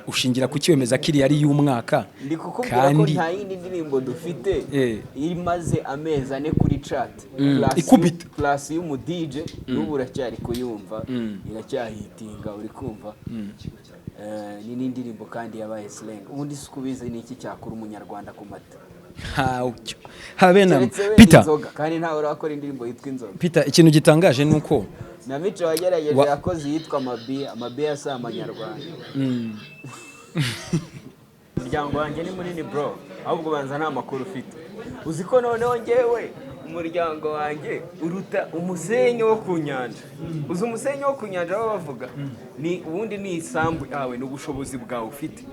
Ushingira ku kiwemeza ko iriya ari iy'umwaka? Ndi kukubwira ko Kandi nta yindi ndirimbo dufite imaze amezi 4 kuri chart. Ikubita. Plus y'umu DJ n'ubu uracyari kuyumva, iracyahitinga, uri kumva. Ni n'indirimbo kandi yabaye slang. Ubundi si ukubizi, ni iki cyakura umunyarwanda ku mata? Ntacyo habe na Keretse wenda Peter. inzoga, kandi ntawe urakora indirimbo yitwa inzoga. Peter, ikintu gitangaje ni uko Na Mico wagerageje, yakoze iyitwa Amabiya. Amabiya si amanyarwanda. Umuryango wanjye ni munini, bro, ahubwo banza nta makuru ufite. Uzi ko noneho ngewe umuryango wanjye uruta umusenyi wo ku nyanja? Uzi umusenyi wo ku nyanja baba bavuga? Ni ubundi ni isambu yawe, ni ubushobozi bwawe ufite,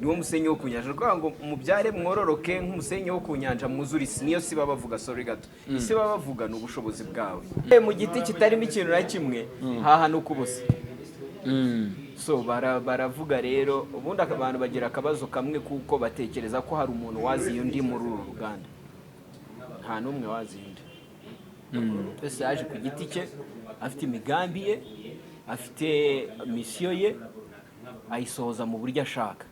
niwo musenyi wo ku nyanja. Ni ukuvuga ngo mubyare mwororoke nk'umusenyi wo ku nyanja, mwuzure isi. Niyo si baba bavuga, sorry gato, isi baba bavuga ni ubushobozi bwawe. Mu giti kitarimo ikintu na kimwe hahanuka ubusa. So baravuga rero, ubundi abantu bagira akabazo kamwe, kuko batekereza ko hari umuntu waziye undi muri uru ruganda. Nta n'umwe waziye undi. Wese yaje ku giti cye, afite imigambi ye, afite mission ye, ayisohoza mu buryo ashaka.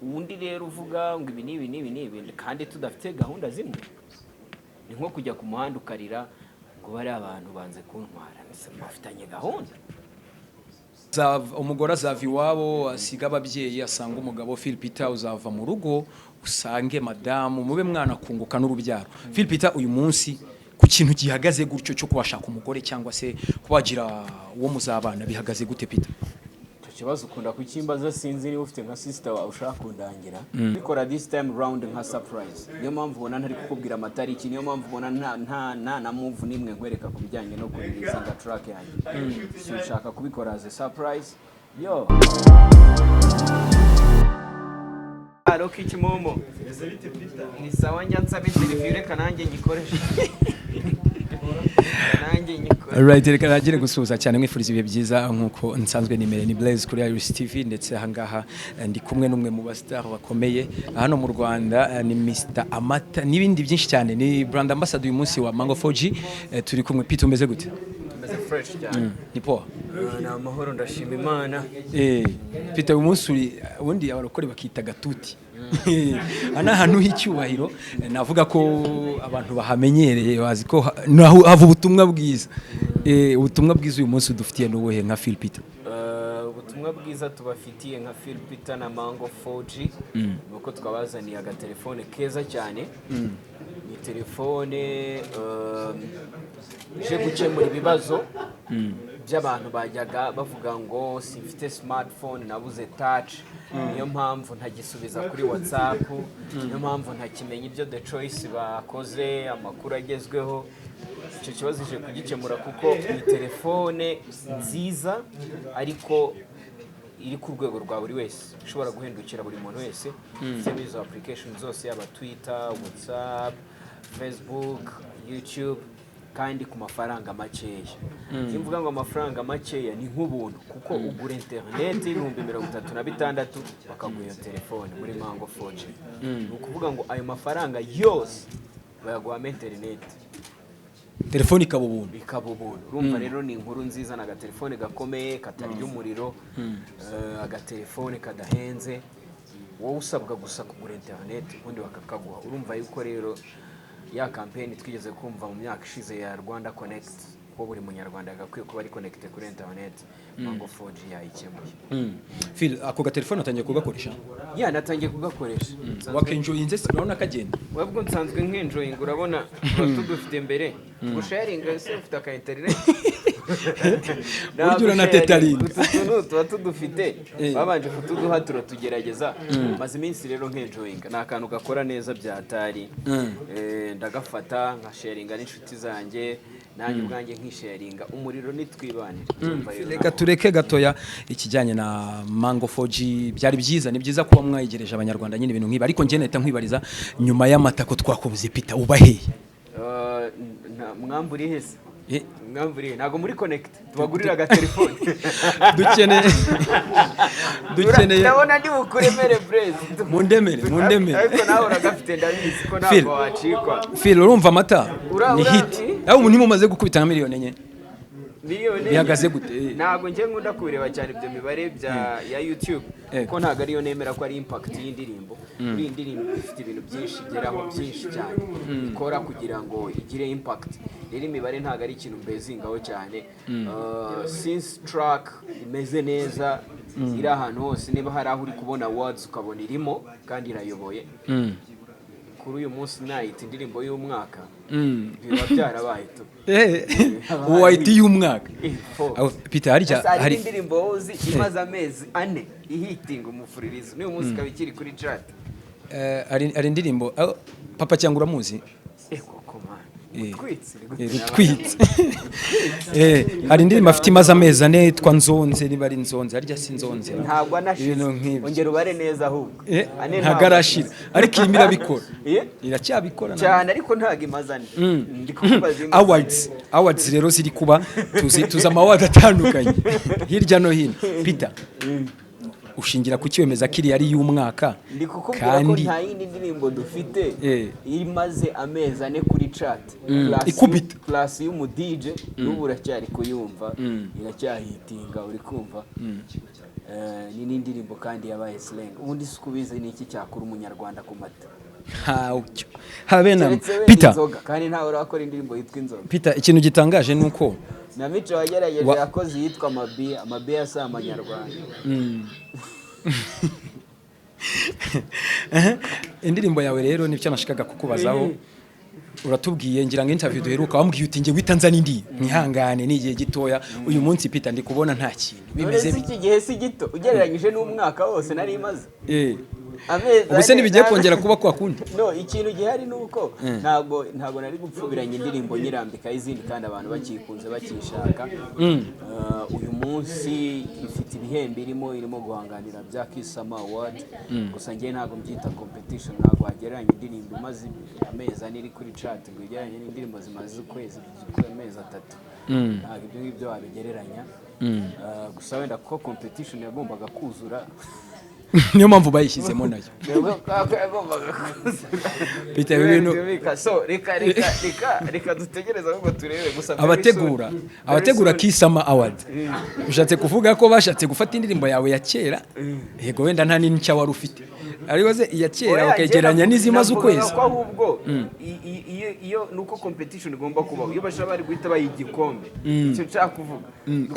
Undi rero uvuga ngo ibi n'ibi n'ibi n'ibi kandi tudafite gahunda zimwe, ni nko kujya ku muhanda ukarira ngo bariya abantu banze kuntwara. Ese mufitanye gahunda? Umugore azava iwabo asiga ababyeyi asanga umugabo. Phil Peter, uzava mu rugo usange madamu, mube mwanakunguka n'urubyaro. Phil Peter, uyu munsi ku kintu gihagaze gutyo cyo kubashaka umugore cyangwa se kubagira uwo muzabana, bihagaze gute, Peter? Icyo kibazo ukunda kukimbaza. Sinzi niba ufite nka sister wawe ushaka kundangira. Bikora this time round nka surprise. Niyo mpamvu ubona ntari kukubwira amatariki, niyo mpamvu ubona nta na move n'imwe nkwereka ku bijyanye no kureleasinga track yanjye. So nshaka kubikora as a surprise yo. Rocky Kimomo. Ni sawa, njya nsaba interview, reka nanjye nyikoreshe, nanjye nyikore. Alright, reka nagire gusuhuza cyane, mwifuriza ibihe byiza nkuko nsanzwe nimere. Ni Blaise kuri Iris TV, ndetse ahangaha ndi kumwe n'umwe mu ba star bakomeye hano mu Rwanda, ni Mr Amata n'ibindi byinshi cyane, ni brand ambassador uyu munsi wa Mango 4G. Turi kumwe. Peter, umeze gute? Meze fresh cyane. Ni poa? Ni amahoro, ndashima Imana. Peter, uyu munsi uri ubundi abarokore bakita gatuti. Aha ni ahantu h'icyubahiro. Navuga ko abantu bahamenyereye, bazi ko naho hava ubutumwa bwiza. Ubutumwa bwiza uyu munsi udufitiye n'ubuhe nka Phil Peter? Ubutumwa bwiza tubafitiye nka Phil Peter na Mango 4G ni uko twabazaniye agatelefone keza cyane. Ni telefone ije gukemura ibibazo by'abantu bajyaga bavuga ngo simfite smartphone, nabuze touch, niyo mpamvu ntagisubiza kuri WhatsApp, niyo mpamvu ntakimenya ibyo The Choice bakoze, amakuru agezweho. Icyo kibazo ije kugikemura, kuko ni telefone nziza ariko iri ku rwego rwa buri wese, ishobora guhendukira buri muntu wese. Ifitemo izo application zose, yaba Twitter, WhatsApp, Facebook, YouTube, kandi ku mafaranga makeya. Iyo mvuga ngo amafaranga makeya, ni nk'ubuntu, kuko ugura interineti y'36,000 bakaguha iyo telefone muri Mango 4G. Ni ukuvuga ngo ayo mafaranga yose bayaguhamo interineti. Telefone ikaba ubuntu. Bikaba ubuntu. Urumva rero ni inkuru nziza. Ni agatelefone gakomeye katarya umuriro, agatelefone kadahenze. Wowe usabwa gusa kugura interineti, ubundi bakakaguha. Urumva yuko rero ya campaign twigeze kumva mu myaka ishize ya Rwanda Connect, ko buri munyarwanda agakwiye kuba ari connected kuri interineti, Mango 4G yayikemuye. Phil, ako gatelefone atangiye kugakoresha? Ya, natangiye kugakoresha. Wakenjoyinze se? Urabona kagenda? Wabwo nsanzwe nkenjoyinga, urabona tuba tudufite mbere gusharinga. Ese ufite aka interineti? Burya uranatetaringa. Utu tuntu tuba tudufite, babanje kutuduha turatugerageza. Maze iminsi rero nkenjoyinga. Ni akantu gakora neza byatari. Ndagafata nkasharinga n'inshuti zanjye, nanjye ubwanjye nkisharinga. Umuriro nitwibanire. Urumva rero Reka tureke gatoya ikijyanye na Mango 4G. Byari byiza, ni byiza kuba mwayegereje abanyarwanda nyine ibintu nk'ibi, ariko njye nahita nkwibariza, nyuma y'amatako twakubuze, Peter, uba hehe? Mwamburiye hese? Eh. Mwamburiye, ntabwo muri connect tubagurira agatelefone. Dukeneye Ndabona ndi bukuremere, Blaise. Mundemere, mundemere. Ariko nawe uragafite, ndabizi ko Phil. ntabwo wacikwa. Phil, urumva amata ni ura- hit, aho umuntu mumaze gukubita nka 4 miliyoni. Miliyoni 4. Bihagaze gute? Ntabwo njye nkunda kubireba cyane ibyo mibare bya ya YouTube, kuko ntabwo ariyo nemera ko ari impact y'indirimbo. Muri iyi ndirimbo ifite ibintu byinshi igeraho, byinshi cyane ikora kugira ngo igire impact. Rero imibare ntabwo ari ikintu mbezingaho cyane. Since track imeze neza, iri ahantu hose, niba hari aho uri kubona awards ukabona irimo kandi irayoboye, kuri uyu munsi nayita indirimbo y'umwaka, biba byarabaye tu. Ubu wahita iy'umwaka. Ifo. Aho, Peter, harya Gusa hari hari indirimbo wowe uzi imaze amezi 4 ihitinga umufuririzo, n'uyu munsi ikaba ikiri kuri chart? Hari indirimbo, oh, Papa cyangwa uramuzi? Koko man. Rutwitse. Rutwitse. Hari indirimbo afite imaze amezi 4 yitwa Nzonze, niba ari Nzonze, harya si Nzonze? Ntabwo anashize. Ibintu nk'ibyo. Ongera ubare neza ahubwo. Ane. Ntabwo arashira, ariko irimo irabikora. Iracyabikora. Cyane, ariko ntabwo imaze 4. Ndi kukubaza imaze. Awards rero ziri kuba, tuzi ama award atandukanye hirya no hino. Peter, ushingira ku cyemeza ko iriya ari iy'umwaka? Ndi kukubwira ko Kandi nta yindi ndirimbo dufite imaze amezi 4 kuri chart. Ikubita. Plus y'umu DJ n'ubu uracyari kuyumva, iracyahitinga, uri kumva? Ni n'indirimbo kandi yabaye slang. Ubundi si ukubizi, ni iki cyakura umunyarwanda ku mata? Ntacyo habe na Keretse wenda Peter. inzoga, kandi ntawe urakora indirimbo yitwa inzoga. Peter, ikintu gitangaje ni uko Na Mico wagerageje, yakoze iyitwa Amabiya. Amabiya si amanyarwanda. Indirimbo yawe rero nibyo nashakaga kukubazaho. Uratubwiye, ngira ngo interview duheruka wambwiye uti njye wita nzana indi, mwihangane, ni igihe gitoya. Uyu munsi, Peter, ndi kubona nta kintu bimeze. None se iki gihe si gito ugereranyije n'umwaka wose nari imaze? Amezi Ubu se 4 ntibigiye kongera kuba kwa kundi? No, ikintu gihari ni uko ntabwo nari gupfubiranya indirimbo nyirambika izindi kandi abantu bakikunze, bakishaka. Uyu munsi ifite ibihembo irimo guhanganira bya Kiss Summer Award. Gusa njye ntabwo mbyita competition. Ntabwo wagereranya indirimbo imaze amezi 4 iri kuri chart ngo ugereranye n'indirimbo zimaze ukwezi, amezi 3. Ntabwo ibyo ngibyo wabigereranya. Gusa wenda kuko competition yagombaga kuzura. Niyo mpamvu bayishyizemo nayo. Yagombaga kuzura. Peter, ibi bintu So reka dutegereze ahubwo turebe gusa very Abategura soon. abategura Very soon. Kiss Summer Award, ushatse kuvuga ko bashatse gufata indirimbo yawe ya kera, yego wenda nta n'icyo wari ufite, ariko se iya kera Oya, bakegeranya njye n'izimaze navugaga ukwezi? ko ahubwo iyo nuko competition igomba kubaho, iyo bashaka bari guhita bayiha igikombe, icyo nshaka kuvuga.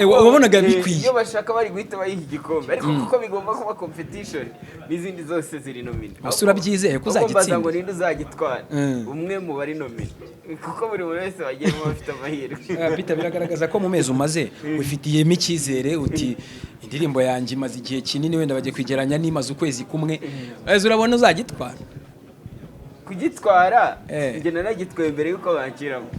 Wabonaga bikwiye. Iyo bashaka bari guhita bayiha igikombe, ariko kuko bigomba kuba competition, n'izindi zose ziri nominé. Gusa urabyizeye ko Ahubwo mbaza uzagitsinda? ngo ninde uzagitwara? Umwe mu bari nominé, kuko buri muntu wese wagiyemo afite amahirwe. Peter, biragaragaza ko mu mezi umaze wifitiyemo icyizere, uti indirimbo yanjye imaze igihe kinini, wenda bagiye kwigeranya n'imaze ukwezi kumwe. Ese urabona uzagitwara? Kugitwara, njye naragitwaye mbere y'uko banshyiramo.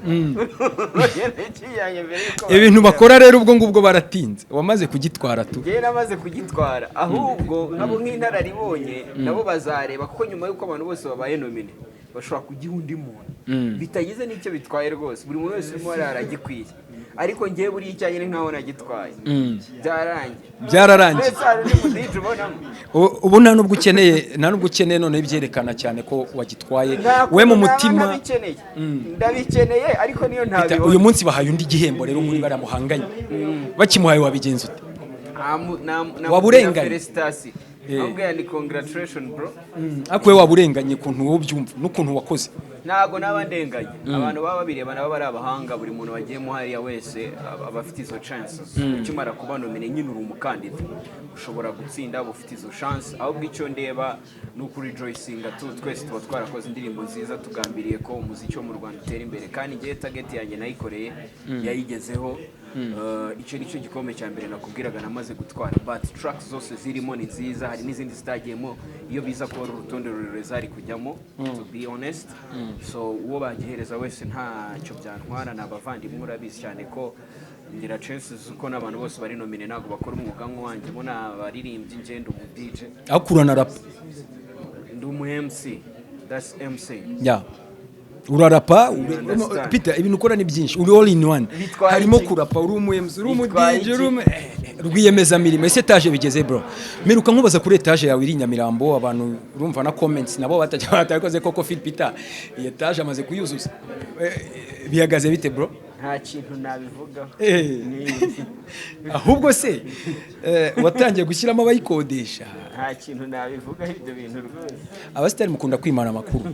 Nakijyanye mbere y'uko Ibintu banshyiramo. bakora rero, ubwo ngubwo baratinze, wamaze kugitwara tu. Njyewe namaze kugitwara. Ahubwo nkabo nk'inararibonye nabo bazareba, kuko nyuma y'uko abantu bose babaye nominé bashobora kugiha undi muntu bitagize n'icyo bitwaye rwose. Buri muntu wese urimo hariya aragikwiye, ariko njyewe buriya icyanjye ni nkaho nagitwaye, byarangiye. Byararangiye. Mbese hari undi mu DJ ubonamo? Ubu nta nubwo ukeneye noneho ibyerekana cyane ko wagitwaye. Nta We mu kuntu naba mutima. Ntabikeneye, ndabikeneye, ariko niyo Peter, ntabibona. Uyu munsi bahaye undi igihembo rero muri bariya muhanganye, bakimuhaye wabigenza ute? Waba urenganye. Félicitations. Namubwira ni congratulation bro. Ariko we waba urenganye ukuntu wowe ubyumva n'ukuntu wakoze? Ntabwo naba ndenganye. Abantu baba babireba nabo bari abahanga. Buri muntu wagiyemo hariya wese aba afite izo chances. Ukimara kuba nominé nyine uri umukandida, ushobora gutsinda, uba ufite izo chance. Ahubwo icyo ndeba ni ukurejoicinga tu. Twese tuba twarakoze indirimbo nziza, tugambiriye ko umuziki wo mu Rwanda utera imbere, kandi ngewe target yanjye nayikoreye, yayigezeho. Icyo ni cyo gikombe cya mbere nakubwiraga namaze gutwara, but tracks zose zirimo ni nziza. Hari n'izindi zitagiyemo, iyo biza kuba ari urutonde rurerure zari kujyamo, to be honest. So uwo bagihereza wese ntacyo byantwara, ni abavandimwe. Urabizi cyane ko ngira chances uko n'abantu bose bari nominé ntabwo bakora umwuga nk'uwanjye. Bo ni abaririmbyi, njye ndi umu DJ. Ariko uranarapa. Ndi umu MC, that's MC. Ya, urarapa. Understand. Peter, ibintu ukora ni byinshi, uri all in one. Bitwaye Harimo iki? kurapa, uri umu MC, uri umu Bitwaye DJ, uri iki? umu rwiyemezamirimo. Ese etaje bigeze, bro? Mperuka nkubaza kuri etaje yawe iri i Nyamirambo, abantu urumva na comments nabo batajya batakoze koko. Phil Peter iyi etaje amaze kuyuzuza. Bihagaze bite, bro? Nta kintu nabivugaho. Ahubwo se watangiye gushyiramo abayikodesha? Nta kintu nabivugaho ibyo bintu rwose. Abasitari mukunda kwimana amakuru.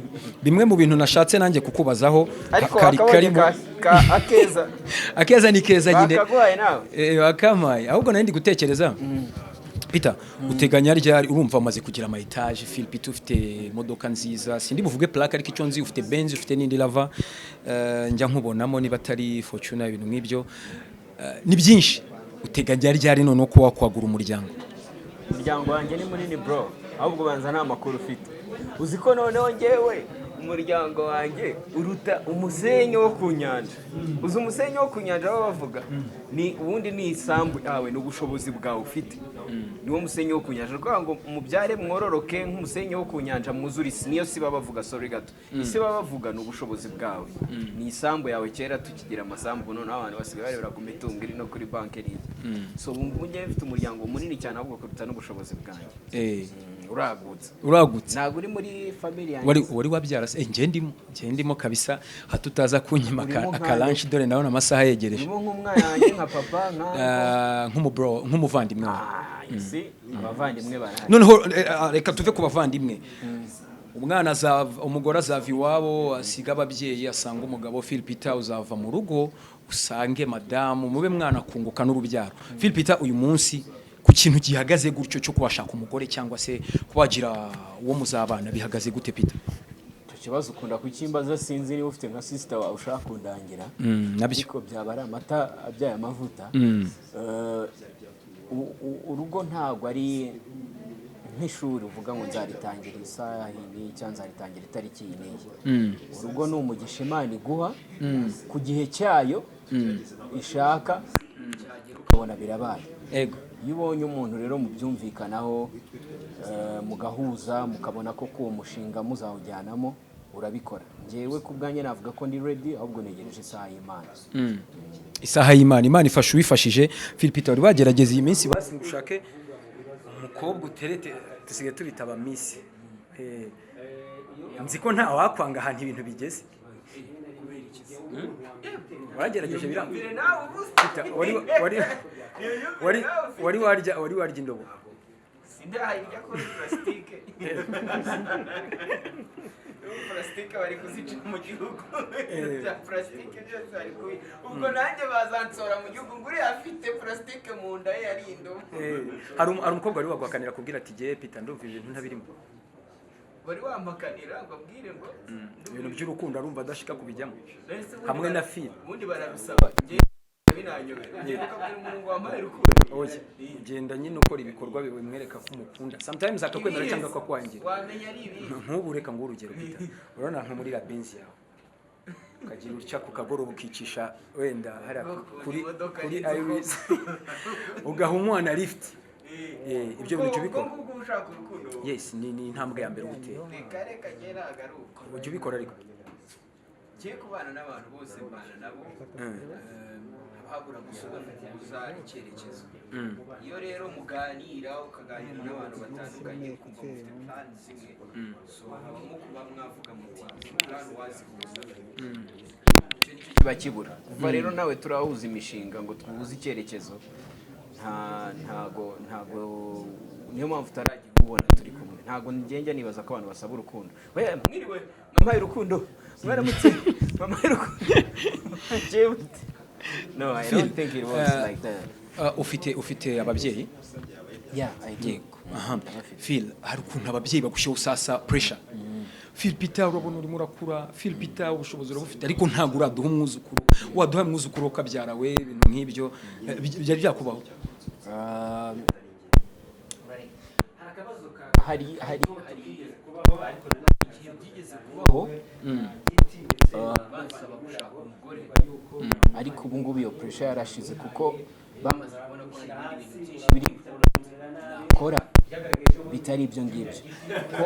Bimwe mu bintu nashatse nanjye kukubazaho Ariko kari wakabonye karimo ka akeza. Akeza ni keza nyine. Bakaguhaye nawe. Bakampaye. Ahubwo nari ndi gutekereza, Peter, uteganya ryari? Urumva umaze kugira ama étage, Phil Peter, ufite imodoka nziza, sindi buvuge plaque, ariko icyo nzi ufite Benz, ufite n'indi Lava, njya nkubonamo niba atari Fortuna, ibintu nk'ibyo. Ni byinshi. Uteganya ryari noneho kuba wakwagura umuryango? Umuryango wanjye ni munini bro, ahubwo banza nta makuru ufite. Uzi ko noneho ngewe umuryango wanjye uruta umusenyi wo ku nyanja? Uzi umusenyi wo ku nyanja baba bavuga? Ni ubundi ni isambu yawe, ni ubushobozi bwawe ufite, niwo musenyi wo ku nyanja. Ni ukuvuga ngo mubyare mwororoke nk'umusenyi wo ku nyanja, mwuzure isi. Niyo si baba bavuga, sorry gato, isi baba bavuga ni ubushobozi bwawe, ni isambu yawe. Kera tukigira amasambu, noneho abantu basigaye barebera ku mitungo iri no kuri banki n'iyi. So ubu ngubu ngewe mfite umuryango munini cyane ahubwo kuruta n'ubushobozi bwanjye. Uragutse. Uragutse. Ntabwo uri muri family yanjye. Wari wabyara se? Njye ndimo kabisa, hato utaza kunyima Urimo nkanjye. Akaranshi, dore ndabona amasaha yegereje. Urimo nk'umwana wanjye, nka papa, nka Nk'umubro, nk'umuvandimwe wawe. Ah, you see, abavandimwe barahari. Noneho reka tuve ku bavandimwe. Umwana azava, umugore azava iwabo, asiga ababyeyi, asanga umugabo. Phil Peter, uzava mu rugo usange madamu, mube mwana kunguka n'urubyaro. Phil Peter, uyu munsi ku kintu gihagaze gutyo cyo kubashaka umugore cyangwa se kubagira uwo muzabana, bihagaze gute, Peter? Icyo kibazo ukunda kukimbaza. Sinzi niba ufite nka sister wawe ushaka kundangira. Nabyo. Ariko byaba ari amata abyaye amavuta. Urugo ntabwo ari nk'ishuri uvuga ngo nzaritangira isaha iyi n'iyi cyangwa nzaritangira itariki iyi n'iyi. Urugo ni umugisha Imana iguha ku gihe cyayo ishaka, cyagera ukabona birabaye. Iyo ubonye umuntu rero mubyumvikanaho, mugahuza, mukabona ko uwo mushinga muzawujyanamo, urabikora. Njyewe ku bwanjye navuga ko ndi ready, ahubwo ntegereje isaha y'Imana. Isaha y'Imana, Imana ifasha uwifashije. Phil Peter, wari wagerageza iyi minsi basi ngo ushake umukobwa uterete? Dusigaye tubita aba miss. Nzi ko nta wakwanga ahantu ibintu bigeze. Waragerageje biranga? Peter, wari warya indobo? Sindayirya kuri purasitike. Purasitike bari kuzica mu gihugu, ibintu bya purasitike byose bari kubi. Ubwo nanjye bazansora mu gihugu ngo uriya afite purasitike mu nda ye yari indobo. Hari umukobwa wari waguhakanira kubwira ati: "Jye Peter, ndumva ibintu ntabirimo"? Wari wampakanira ngo ambwire ngo Ibintu by'urukundo arumva adashika kubijyamo. Mbese ubundi Hamwe na Phil. Ubundi barabisaba, njye binanyobera. Njye ukabwira umuntu ngo wampaye urukundo? Oya, genda nyine ukora ibikorwa bimwereka ko umukunda, sometimes akakwemera cyangwa akakwangira. Wamenya ari ibi. Nk'ubu reka nguhe urugero, Peter. Urabona nko muri la Benz yawe, ukagira utya ku kagoroba ukicisha wenda hariya kuri Imodoka kuri y'inzu. Iris, ugaha umwana lift. Ibyo bintu ujya ubikora? Ubwo ngubwo ushaka urukundo. Yes, ni intambwe ya mbere ugutera. Reka reka, njye ntabwo ari uko. Ujya ubikora ariko? Ngiye kubana n'abantu bose, mbana nabo. Haba habura gusa guhuza icyerekezo. Iyo rero muganira, ukaganira n'abantu batandukanye, ukumva mufite plan zimwe, so habamo kuba mwavuga muti plan wazihuza. Icyo nicyo kiba kibura. Kuva rero nawe turahuza imishinga ngo twuhuze icyerekezo, nta ntago niyo mpamvu utaragira ubona turi kumwe. Ntago ngenda nibaza ko abantu basaba urukundo. We mwiriwe, mwampaye urukundo, mwaramutse, mwampaye urukundo. Jewe, no, I don't think it works like that. Ufite ababyeyi? Yeah, I do. Yego. Aha. Phil, hari ukuntu ababyeyi bagushyiraho sasa pressure. Phil Peter, urabona urimo urakura. Phil Peter, ubushobozi urabufite, ariko ntabwo uraduha umwuzukuru. Waduha umwuzukuru ukabyara we, ibintu nk'ibyo. Byari byakubaho? Hari igihe byigeze kubaho, bansaba gushaka umugore, ariko ubu ngubu iyo pressure yarashize kuko bamaze kubona ko hari ibindi bintu byinshi biri nakora bitari ibyo ngibyo, ko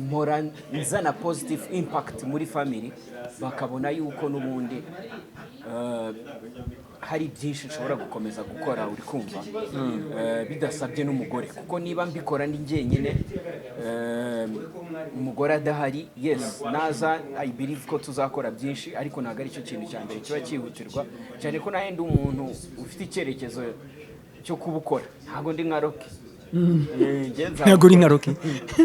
mpora nzana positive impact muri family, bakabona yuko n'ubundi Hari byinshi nshobora gukomeza gukora, uri kumva, bidasabye n'umugore, kuko niba mbikora ndi njyenyine, umugore adahari, yes, naza I believe ko tuzakora byinshi, ariko ntabwo ari cyo kintu cya mbere kiba cyihutirwa cyane, ko nawe ndi umuntu ufite icyerekezo cyo kubukora. Ntabwo ndi nka Rocky. Njye Ntabwo uri nka Rocky.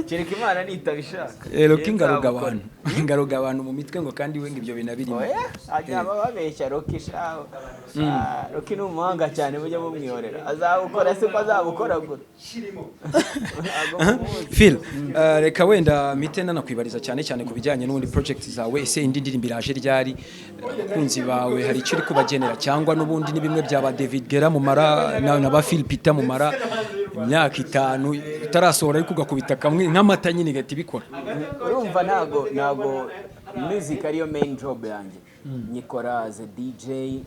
Kereka Imana nitabishaka. Rocky Njye ngaruga nzabukora. abantu, ngaruga abantu mu mitwe ngo kandi we ngo ibyo bintu abirimo. Oya, ajya babeshya Rocky shaho. Ah, Rocky ni umuhanga cyane, mujye mumwihorera. Azabukora se ko azabukora gute? Ntabwo mumuzi. Phil, reka wenda mpite nanakwibariza cyane cyane ku bijyanye n'ubundi project zawe. Ese indi ndirimbo iraje ryari? Abakunzi bawe hari icyo uri kubagenera, cyangwa n'ubundi ni bimwe byaba David Gera mumara na ba Phil Peter mumara imyaka 5 utarasohora, ariko ugakubita kamwe nk'amata nyine igahita ibikora? Urumva, ntago music ariyo main job yanjye. Nyikora as a DJ,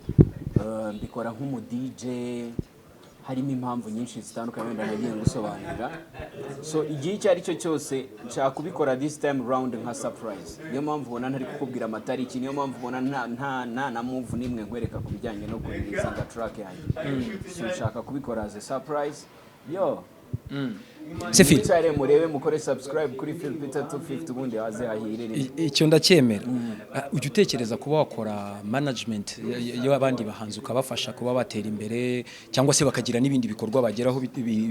mbikora nk'umu DJ, harimo impamvu nyinshi zitandukanye wenda nagiye ngusobanurira. So igihe icyo ari cyo cyose nshaka kubikora this time round nka surprise. Niyo mpamvu ubona ntari kukubwira amatariki, niyo mpamvu ubona nta na move n'imwe nkwereka ku bijyanye no kureleasinga track yanjye. So nshaka kubikora as a surprise, yo. Se Phil, Mwicare murebe, mukore subscribe kuri Phil Peter 250, ubundi haze hahirire. Icyo ndacyemera. Ujya utekereza kuba wakora management y'abandi bahanzi, ukabafasha kuba batera imbere, cyangwa se bakagira n'ibindi bikorwa bageraho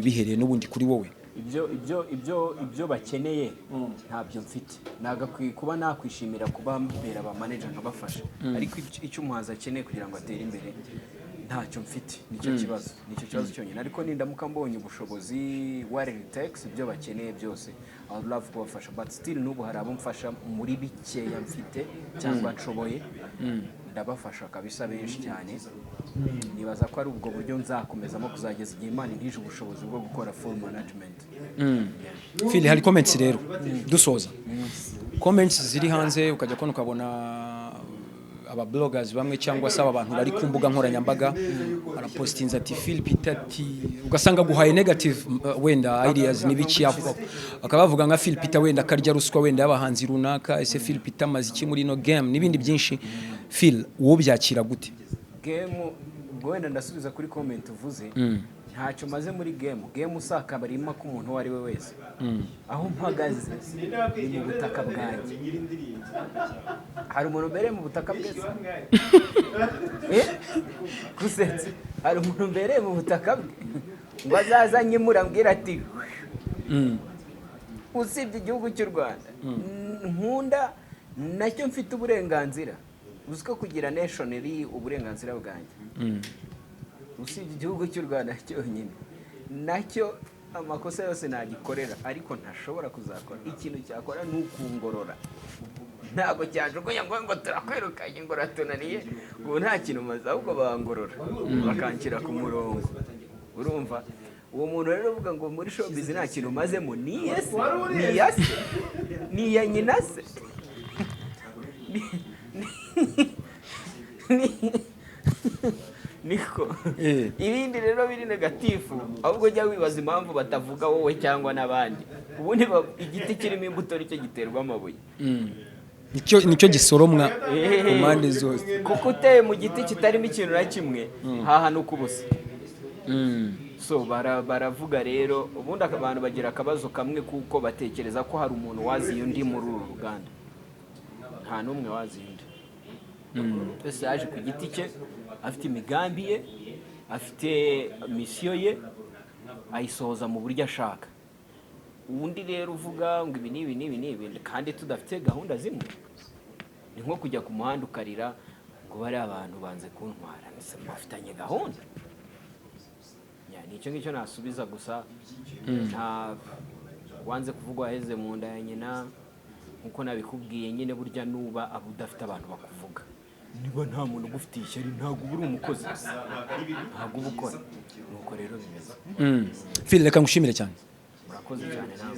bihereye n'ubundi kuri wowe? Ibyo bakeneye ntabyo mfite. Nagakwiye kuba nakwishimira kuba mbera aba manager nkabafasha, ariko icyo umuhanzi akeneye kugira ngo atere imbere ntacyo mfite. Nicyo kibazo, nicyo kibazo cyonyine. Ariko nindamuka mbonye ubushobozi, what it takes, ibyo bakeneye byose, I would love kubafasha. But still n'ubu hari abo mfasha muri bikeya mfite cyangwa nshoboye, ndabafasha kabisa, benshi cyane. Nibaza ko ari ubwo buryo nzakomezamo kuzageza igihe Imana intije ubushobozi bwo gukora full management. Phil, hari comments rero dusoza, comments ziri hanze, ukajya kubona ukabona aba bloggers bamwe cyangwa se aba bantu bari ku mbuga nkoranyambaga arapostinze ati Phil Peter ati, ugasanga guhaye negative wenda ideas n'ibiki, bakaba bavuga nka Phil Peter wenda akarya ruswa wenda y'abahanzi runaka. Ese Phil Peter amaze iki muri ino game n'ibindi byinshi? Phil, wowe byakira gute? Game, ubwo wenda ndasubiza kuri comment uvuze, ntacyo maze muri game. Game usaka barimo ko umuntu uwo ari we wese, aho mpagaze ni mu butaka bwanjye. Hari umuntu mbereye mu butaka bwe se? Eh? Gusetsa, hari umuntu mbereye mu butaka bwe ngo azaze anyimura ambwira ati usibye igihugu cy'u Rwanda nkunda, nacyo mfite uburenganzira? Uzi ko kugira nation iri uburenganzira bwanjye? Usibye igihugu cy'u Rwanda cyonyine, nacyo amakosa yose nagikorera, ariko ntashobora kuzakora ikintu cyakora ni ukungorora. Ntabwo cyajugunya ngo turakwirukanye, ngo uratunaniye, ubu nta kintu umaze, ahubwo bangorora bakanshyira ku murongo. Urumva, uwo muntu rero uvuga ngo muri showbiz nta kintu umazemo, ni iye se? Ni iya se? Ni iya nyina se? Niko. Ibindi rero biri negative, ahubwo jya wibaza impamvu batavuga wowe cyangwa n'abandi. Ubundi igiti kirimo imbuto nicyo giterwa amabuye. Nicyo gisoromwa ku mpande zose. Kuko uteye mu giti kitarimo ikintu na kimwe, hahanuka ubusa. So baravuga rero, ubundi abantu bagira akabazo kamwe, kuko batekereza ko hari umuntu waziye undi muri uru ruganda. Nta n'umwe waziye undi. Wese yaje ku giti cye, afite imigambi ye, afite mission ye, ayisohoza mu buryo ashaka. Undi rero uvuga ngo ibi n'ibi n'ibi n'ibi kandi tudafite gahunda zimwe, ni nko kujya ku muhanda ukarira ngo bariya abantu banze kuntwara. Ese mufitanye gahunda? Ya, ni icyo ngicyo nasubiza gusa. Nta wanze kuvugwa waheze mu nda ya nyina, nkuko nabikubwiye nyine. Burya nuba aba udafite abantu bakuvuga, niba nta muntu ugufitiye ishyari, ntabwo uba uri umukozi, ntabwo uba ukora. Nuko rero bimeze. Phil, reka ngushimire cyane. Murakoze cyane nawe.